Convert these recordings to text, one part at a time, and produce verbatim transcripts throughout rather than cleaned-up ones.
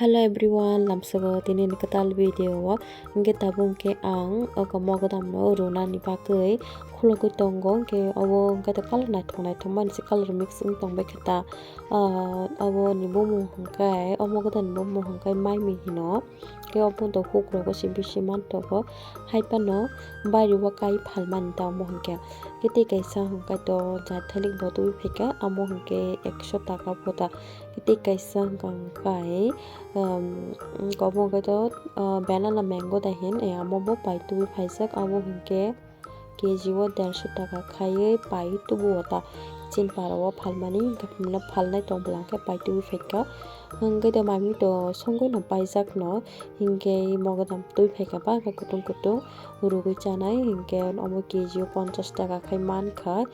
Hello everyone, lamsogo tini ni kwtal video o. Hwnkhe tabuk hwnkhe ang o mogodam no runani bagwi khulogwi tongo. Hwnkhe obo hwnkhe to color naithok naithok mani se color mix wng tong bai khe ta. Ah, obo ni bumung hwnkhe, o mogodam ni bumung hwnkhe maimi hino. Hwnkhe obo to huk rogo se bisi manthogo. Hai phano bari o kai phalmani ta omo hwnkhe. Hwnkhe tei kaisa hwnkhe to jat thailik bo tubui phaikha, amo hwnkhe ekso taka pota. Tei kaisa hwnkha hwnkhe, um, obo hwnkhe to, uh, banana mango dai hin, eh, amo bo pai tubui phaijak, abo hwnkhe K G o derso taka khaiwi pai tubu o ta. Chinpara o phalmani, hwnkhe phano phalnai tong bwla hwnkhe pai tubui phaikha. Hwnkhe to maimi to songwi no paijak no, hwnkhe mogodam tubui phaikha ba hwnkhe kutung kutung rwgwi chanai, hwnkhe omo K G o ponchash taka khai mankha.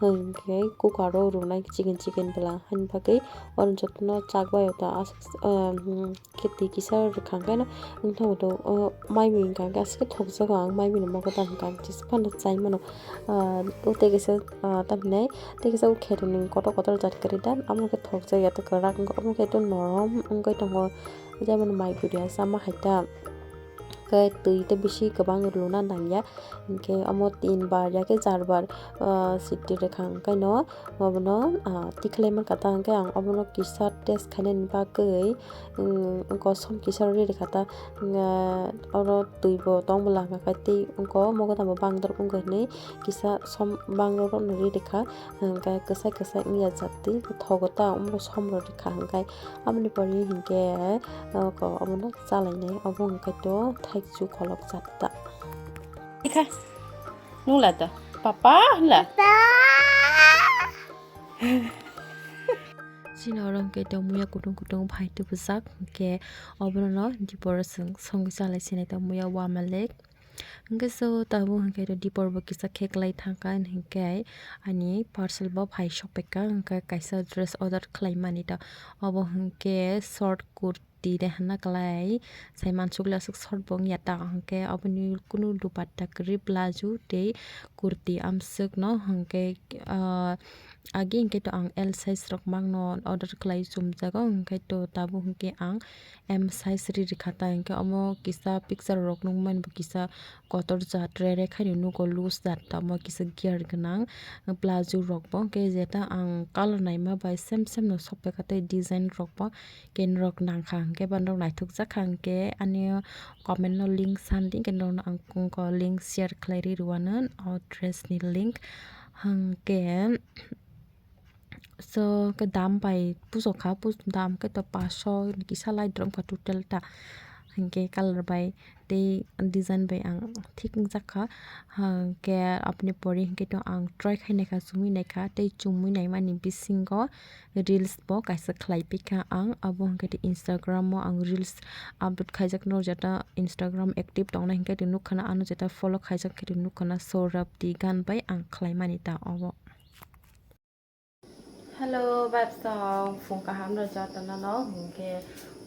Hwnkhe cooker o runai chicken chicken bwla hani bagwi oro jotono chak bai o ta aswk, um, khe twi kisa rwkha hwnkhe no wngthango to, o maimi hwnkha hwnkhe aswk thokjago ang maimi ni mogodam hwnkha hwnkhe phano chai mano. Ah, o tei kisa, ah, tamhinai tei kisa o kheto ni kotor kotor jat kwrwi da amo khe thokjak ya tei kwrak wngkha omo khe to norom wngwi tongo jemon mai guriya sama hai ta. Khe twi tei bisi kwbang rwna nangya, hwnkhe omo tin bar ya khe char bar, ah, siti rwkha hwnkhe no obono, ah, tikhlai mankha ta, hwnkhe ang obono kisa test khainani bagwi, um, kosom kisa ri rwkha ta, ah, oro twi bo tong bwla hwnkha khe tei ongko mogodam bo bangdor ongkha hinwi kisa som bangdor rokno ri rwkha, hwnkhe kwsai kwsai wngya jat twi thogo ta omo som rw rwkha hwnkhe. Aboni pore hinkhe, oko obono chalainai, obo hinkhe to thaichu kholok chatta. Ikha, nung la to, papa la. Chini oro hinkhe to muya kutung kutung phai tubujak, hinkhe obono dipor o chwng songwi chalai sinai to muya wama lek. Hwnkhe so tabuk hwnkhe to dipor bo kisa khe kwlai thangkha, hinkhe ani parcel bo phai sokpaikha, hwnkhe kaisa dress order khlaimani ta. Obo hwnkhe short kurti de hwnna kwlai, sai mansukle aswk short bo wngya ta, hwnkhe oboni kunu dupatta kwrwi, plazo tei kurti amswkno hwnkhe, ah, agi hwnkhe to ang L size rok mangno order khlai chumjago, hwnkhe to tabuk hwnkhe ang M size ri rikha ta, hinkhe omo kisa picture rok nukmani bo kisa kotor jat rere khaino nugo, loose jat tamo kisa gear gwnang plazo rok bo, hinkhe jeta ang color naima bai same same no sokphaikha tei design rok bo kenorok nangkha, hinkhe bono naithokjakha, hinkhe ani comment no link sandi, hinkhe norokno ang link share khlai ri rwano o dress ni link, hinkhe. So, khe dam bai pujo kha, pujo dam khe to paso ni kisa lai drom kha total ta. Hinkhe color bai tei design bai ang thik wngjak kha. Hinkhe aboni pore hinkhe to ang try khai naikha, chumui naikha, tei chumui naimani bisingo reels bo kaisa khlai pikha ang. Abo hinkhe to Instagram o ang reels upload khaijak no, jeta Instagram active tongnai hinkhe to nukha na ano, jeta follow khaijak khe to nukha na, Saurabh Tigan bai ang khlaimani ta obo. Hello, vibes song, phung kaham rw jotono no, hwnkhe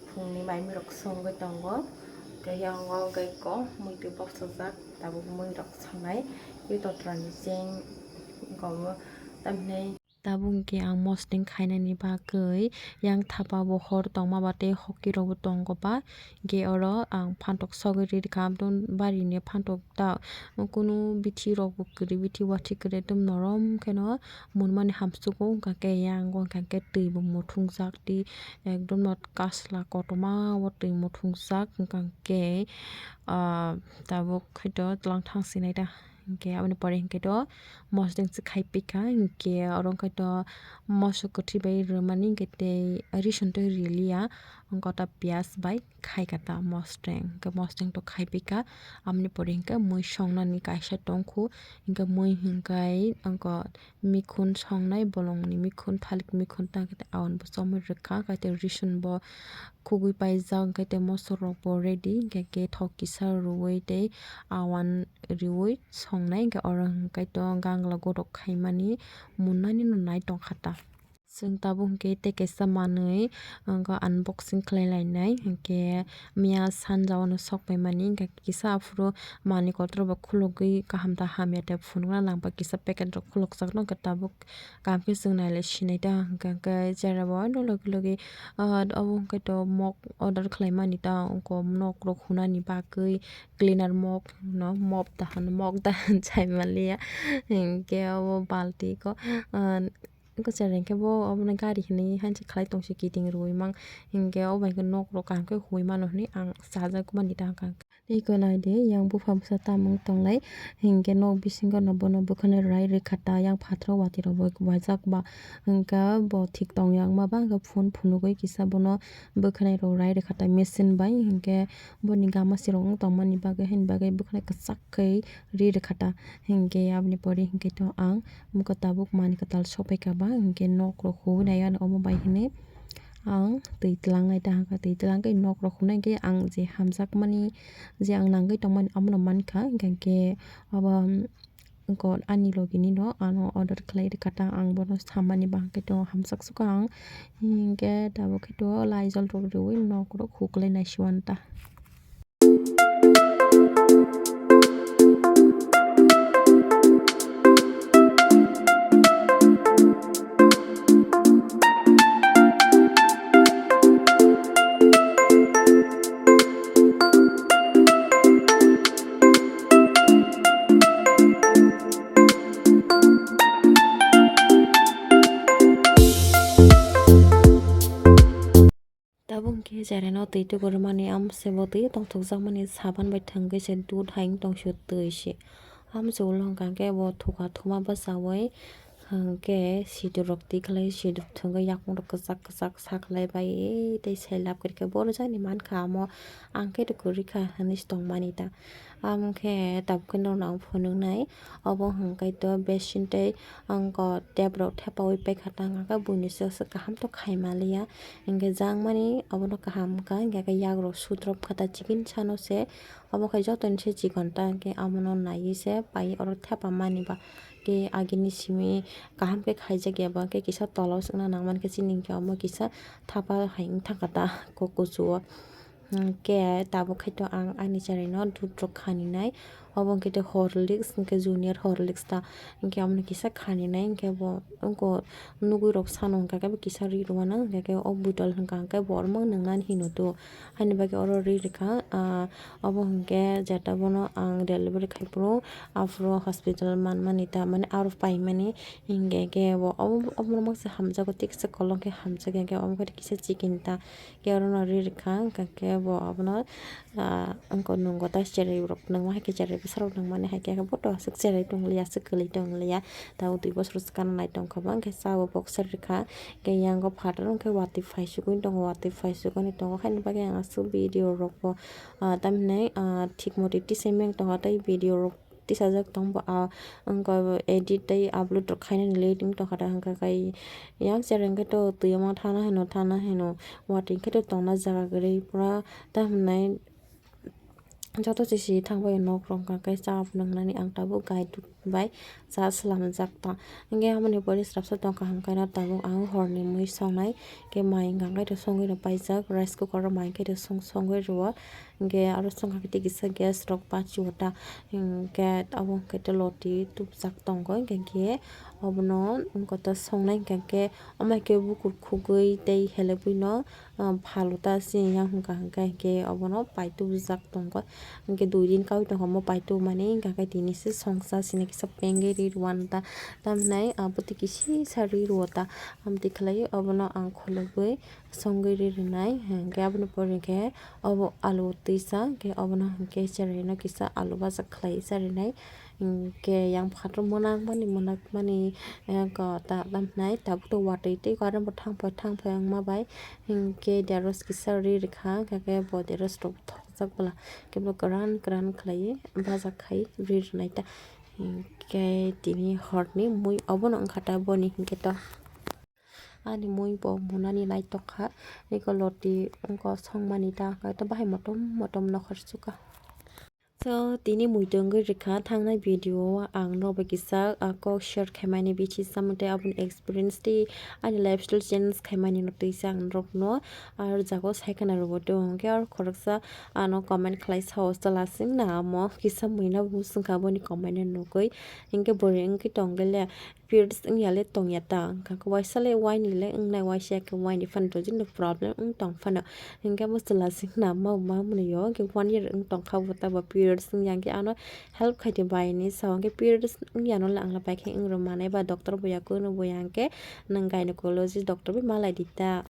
phungni mai mui rok songwi tongo, hwnkhe yang o hwnkhe ko mui twi bosojak, tabuk mui rok songnai, tei totra ni cheng gomo, tamhinai. Tabuk hwnkhe ang mosodeng khainani bagwi yang thapa bo hor tongma ba tei hoki rok bo tongo ba, hwnkhe oro ang phantok sogwi rikha, aboni bari ni phantok ta kunu bithi rok bo kwrwi, bithi watwi kwrwi ekdom norom kheno. Munmani hamsugo wngkha khe yang o wngkha khe twi bo muthungjak, tei ekdom no kasla kotorma o twi muthungjak wngkha khe, ah, tabuk khaito twlang thang sinai ta. Hinkhe aboni pore hinkhe to mosodeng se khai pikha, hinkhe oro wngkha to moso kwthwi bai rwmani hinkhe tei rison tei riliya, wngkha ta piyaj bai. Khaikha ta mosodeng, hwnkhe mosodeng to khai pikha, aboni pore hwnkhe mui songnani kaisa tongkhu, hwnkhe mui hwnkhe ang mikhun songnai, bolongni mikhun, thalik mikhun, tang khe awan bo chomwi rwkha, kaitor rison bo khugui paijak, hwnkhe tei moso rok bo ready, hwnkhe khe thok kisa rwui tei awan rwui songnai, hwnkhe oro hwnkhe to gangla gorok khaimani munnani no nai tongkha ta. Chwng tabuk hwnkhe tei kaisa manwi, wngkha unboxing khlai lainai, hinkhe miya sanja o sok paimani, hinkhe kisa aphuru manwi kotor bo khulugwi kaham ta hamya ta phunukna nang ba kisa packet rok khulukjakno, hinkhe tabuk kaham khe chwng nailai sinai ta, hinkhe, hinkhe chera bo ano logi logi, ah, obo hinkhe to mok order khlai mani ta, wngkha nok rok hunani bagwi cleaner mok no mop ta hwn, mok ta hwn chai manliya, hinkhe obo balti ko, ah, Wngkha chera hinkhe bo obono gari hinwi hanse khlai tongse kiting rwui mang hinkhe o bai khe nok rok kaham khe huui mano hinwi ang sajak mani ta hwnkha. Tei khe nai di yang bupha bwsa tamo wng tonglai hinkhe nok bisingo no bono bwkhwnai rwlai rwkha ta yang phataro watui rok bo waijak ba hinkhe bo thik tong ya wngma ba hinkhe phone phunugui kisa bono bwkhwnai rok rwlai rwkha ta machine bai hinkhe boni gama sirok wng tongmani bagwi haini bagwi bwkhwnai kwchak khe ri rwkha ta hinkhe aboni pore hinkhe to ang. Bwkha tabuk manwi kwtal sokphaikha ba, hinkhe nok rok huui nai ano omo bai hinwi ang twi twlang nai ta hwnkha. Twi twlang khe nok rok huinai khe ang je hamjakmani, je ang nangwi tongmani, abono mankha. Hinkhe abo, um, wngkha ani logi nino ano order khlai rwkha ta, ang bono sammani ba hwnkhe to hamjak sukha ang. Hinkhe tabuk khe to Lysol rok rwui nok rok huklai nai si uan ta. Tabuk hwnkhe cheraino twi tukurmani amsebo twi tongthokjakmani saban bai thwngwi se dud hai wng tong sio twi se. Amse ulo hwnkha khe bo thuka thuma bwchaui hwnkhe sidorok twi khlai sidor thwngwi yakung rok kwchak kwchak sa khlai bai tei selap kwrwi khe bo rwjani mankha amo ang khe rwkha hinwi se tongmani ta. Amo khe tabuk khe norok ang phunuknai obo hwnkhe to besin tei ang khe tep rok thepaui paikha ta hwnkha khe buini swk swk kaham to khai manliya. Hinkhe jangmani obono kaham wngkha, hinkhe khe yagrok sutrop kha ta chikon sano se, omo khe jotoni se chikon ta, hinkhe amono naiwi se pai oro thepamani ba khe agini simi kaham khe khaijak ya ba, hinkhe kisa tola o swkna nangmani khe chini hinkhe omo kisa thapa hai wngthang kha ta kok kuchu o. Hinkhe tabuk khe to ang ani cheraino dudrok khaninai. Obo hwnkhe tei Horlicks, hwnkhe Junior Horlicks ta. Hwnkhe omono kisa khaninai, hwnkhe bo wngkha nugui rok sano hwnkha khe bo kisa ri rwmano, hwnkha khe o bottle hwnkha hwnkhe bo omo nwngnani hino to. Haini bagwi oro ri rwkha, ah, obo hwnkhe jeta bono ang delivery khai phuru aphuru hospital manmani ta, mane aro paimani, hwnkhe khe bo omo, omo moksa hamjago, tiksa kolom khe hamjak, hwnkhe omo khe kisa chikon ta. Khe oro no ri rwkha, hwnkha khe bo abono, ah, wngkha nungo ta cherai rok nungma hai khe cherai bwsa rok nungmani hai khe bo to aswk cherai tong liya, aswk kwlwi tong liya. Tabuk dui bosor swkang nai tong kha ba, hwnkhe cha bo boxer rwkha, hwnkhe yango phataro hwnkhe watwi phai sugui tongo, watwi phai sugui tongo. Haini bagwi ang aswk video rok bo, ah, tamhinai, ah, thik motwi tisai meng tongo tei video rok tisajak tong bo, ah, wngkha edit tei upload rok khainani late wng tongkha da, hwnkha khe yang chereng khe to twi omo thana hino, thana hino, watwi khe to tongna jaga kwrwi pura, tamhinai joto se si thang bai nok rok hwnkha khe cha phunuknani ang tabuk guide bai cha swlamjak tong. Hwnkhe aboni pore swrapsa tongkha hwnkhe no tabuk ang horni mui songnai khe mai hwnkha khe to songwi rw paijak, rice cooker o mai khe to song, songwi rwo. Hwnkhe aro songkha khe tei kisa gas rok bachi o ta, hwnkhe abo hwnkhe tei loti tubujak tongo, hwnkhe khe obono kotor songnai hwnkhe khe omo hai khe bukur khugui tei helebui no, ah, phalo ta sini yang hwnkha hwnkhe obono pai tubujak tongo, hwnkhe dui din kaui tongkha omo pai tubumani, hwnkha khe tini se songsa sini kisa pengwi ri rwna ta, tamhinai abo tei kisisa ri rwo ta, amtwi khlaiwi obono ang khulugui. Songwi ri rwnai, hwnkhe aboni pore khe obo alu twisa, hwnkhe obono hwnkhe cheraino kisa alu bhajak khlai cha rinai, hwnkhe yang phataro mwnakmani, mwnakmani, eh, ko ta, tamhinai tabuk to watwi tei current bo thangphai, thangphai wngma bai, hwnkhe deros kisa ri rwkha, hwnkhe bo deros rok thokjak bwla, hwnkhe bo kwran, kwran khlaiwi bhajak khai ri rwnai ta, hwnkhe tini horni mui obono wngkha ta boni hwnkhe to. Ani mui bo munani naithok kha, eko loti wngkha songmani ta, hwnkhe to bahai motom motom nokhor sukha. So, tini muitu wngwi rwkha, thangnai video o ang norok bai kisa, ah, kok share khaimani bithi samung tei aboni experience tei ani lifestyle change khaimani no twisa ang norokno, ah, rwjago sai khwna rwbo tong hwnkhe aro khoroksa ano comment khlai sao chwla singna amo kisa muina bo swngkha boni comment no nugwi, hinkhe bwrwi wngwi tongkhe le periods wngya le tongya ta, hwnkha khe waisa le waini le wngnai, waisa ya khe waini phano rwjak no problem wng tong phano. Hinkhe bo chwla singna ma ma mwnwi o, hinkhe one year wng tongkha bo ta bo periods wngya hinkhe ano help khai di bai hinwi sao, hinkhe periods wngya no le ang le bai khe wng rw manai ba doctor bo ya kunu bo ya hinkhe nwng gynecology doctor bai malai di ta.